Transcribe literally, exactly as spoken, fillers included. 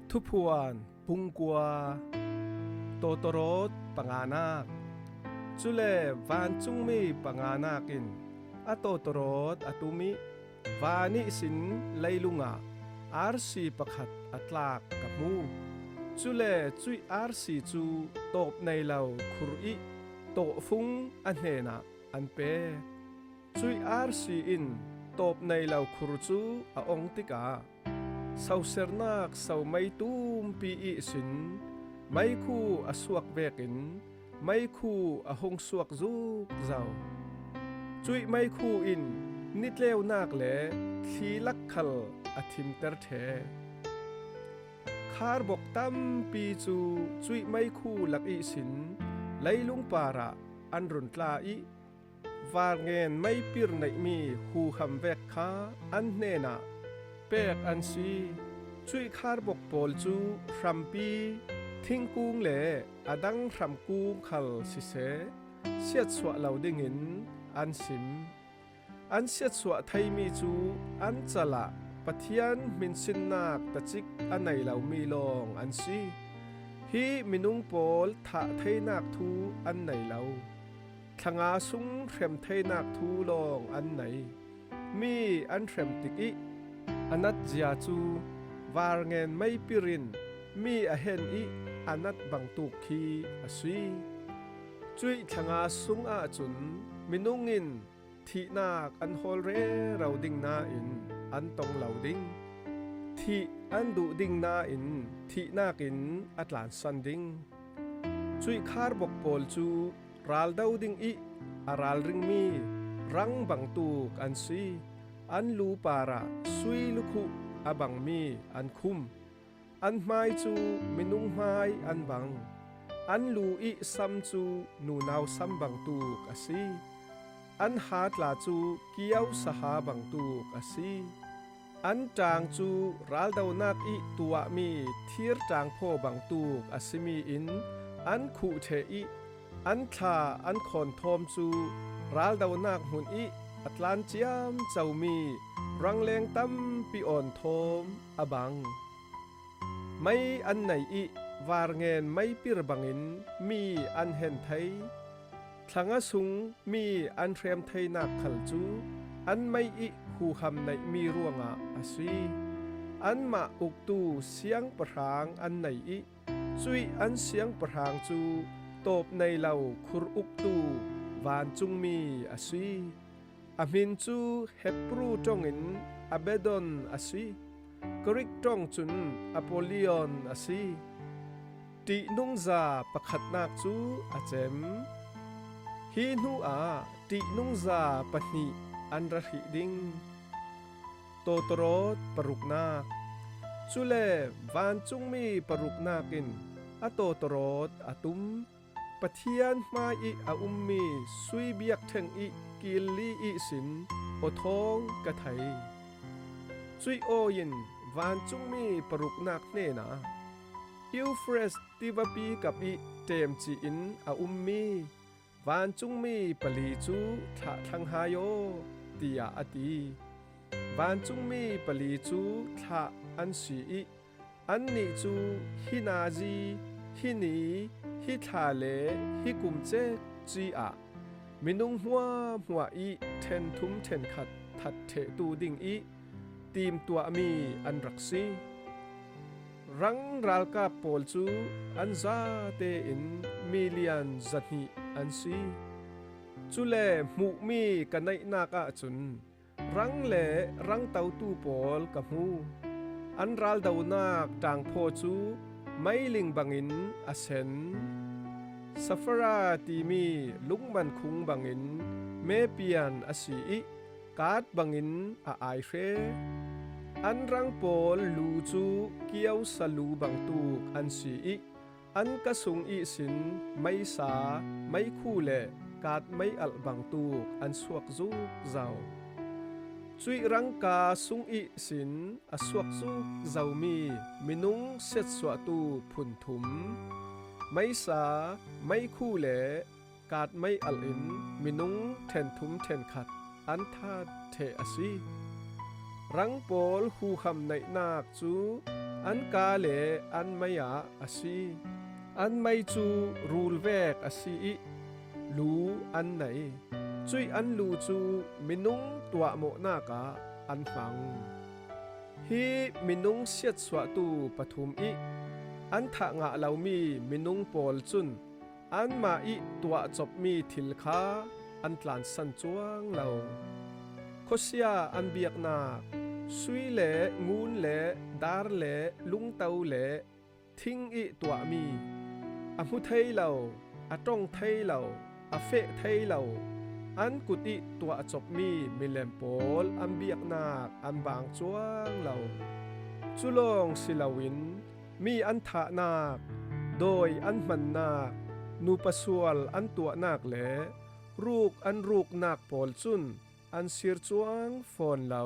Thuphuan bung kua. Tawtawrawt panganak. Cule vancungmi panganak in a tawtawrawt a tum ih, van ihsin leilungah arsi pakhat a tlak ka hmu. Cule cuih arsi cu tawp nei lo khur ih tawhfung a hnenah an pek. Cuih arsi in tawp nei lo khur cu a ong tikah, sosernak somei tumpi ihsin meikhu a suak vekin meikhu a hung suak zukzo. Cuih meikhu in nitleunak le thli lak khal a thimter ṭheh. Kharbok tampi cu cuih meikhu lak ihsin leilung parah an run tla ih, varngen meipir neihmi huham vek kha an hnenah pek an si. Cuih kharbok pawl cu hrampi, thingkung le a dang hramkung khal siseh, siatsuah lo dingin an sim. An siatsuah theimi cu an cal ah Pathian hminsinnak tacik a nei lomi lawng an si. Hi minung pawl thah theinak thu an nei lo. Thla nga sung hrem theinak thu lawng an nei. Mi an hrem tikih a natzia cu varngen meipir in mi a hen ih a nat bangtuk khi a si. Cuih thla nga sung ahcun minung in thihnak an hawl rero ding nain an tong lo ding. Thih an duh ding nain thihnak in a tlansan ding. Cuih kharbok pawl cu raldo ding ih a ralringmi rang bangtuk an si. An lu parah sui lukhuh a bangmi an khum. An hmai cu minung hmai an bang. An lu ih sam cu nunau sam bangtuk a si. An ha tla cu kio saha bangtuk a si. An ṭang cu raldonak ih tuahmi thir ṭangphaw bangtuk a simi in an khuh ṭheh ih, an thla an khawn thawm cu raldonak hmun ih a tlan ciamcomi rangleng tampi awn thawm a bang. Mei an nei ih varngen meipir bangin mi an hen thei. Thla nga sung mi an hrem theinak khal cu an mei ih huham neihmi ruangah a si. Anmah uktu siangpahrang an nei ih cuih an siangpahrang cu tawp nei lo khur uktu vancungmi a si. A hmin cu Hebru ṭongin Abaddon a si. Greek ṭong cun Apollyon a si. Ṭihnungza pakhatnak cu a cem. Hi hnuah ṭihnungza pahnih an ra hrih ding. Tawtawrawt paruknak. Cule vancungmi paruknak in a tawtawrawt a tum. Pathian hmai ih a ummi sui biakṭheng ih killi ihsin aw thawng ka thei. Cuih aw in vancungmi paruknak hnenah, Euphrates tivapi kap ih ṭemci in a ummi vancungmi pali cu thlah thlang hai aw, tiah a ti. Vancungmi pali cu thlah an si ih, annih cu hi nazi, hi ni, hi thla le hi kum cekci ah minung hmuahhmuah ih ṭhenthum ṭhenkhat that ṭhehtu ding ih timtuahmi an rak si. Rang ralkap pawl cu an zate in milian zahnih an si. Cule hmuhmi ka neihnak ahcun rang le rangtotu pawl ka hmu. An raldonak ṭangphaw cu meiling bangin a sen. Safara timi lungman khung bangin mepian a si ih, kat bangin a ai hre. An rang pawl lu cu kiosa lu bangtuk an si ih, an ka sung ihsin meisa, meikhu le kat mei alh bangtuk an suak zukzo. Cuih rangka sung ihsin a suak zukzomi minung siatsuahtu phunthum, meisa, meikhu le kat mei alh in minung ṭhenthum ṭhenkhat an that ṭheh a si. Rang pawl huham neihnak cu an kaa le an mei ah a si. An mei cu rul vek a si i lu an nei. Cuih an lu cu minung tuahmawhnak ah an hmang. Hi minung siatsuahtu pathum i an thah ngah lomi minung pawl cun anmah i tuah cawpmi thil kha an tlansan cuang lo. Khuasia an biaknak, sui le ngun le dar le lungto le thing i tuahmi, a hmu thei lo, a ṭong thei lo, a feh thei lo, an kut i tuah cawpmi milem pawl an biaknak an baang cuang lo. Cu lawng si loin mi an thahnak, dawi an hmannak, nupa sual an tuahnak le ruk an ruknak pawl cun an sir cuang fawn lo.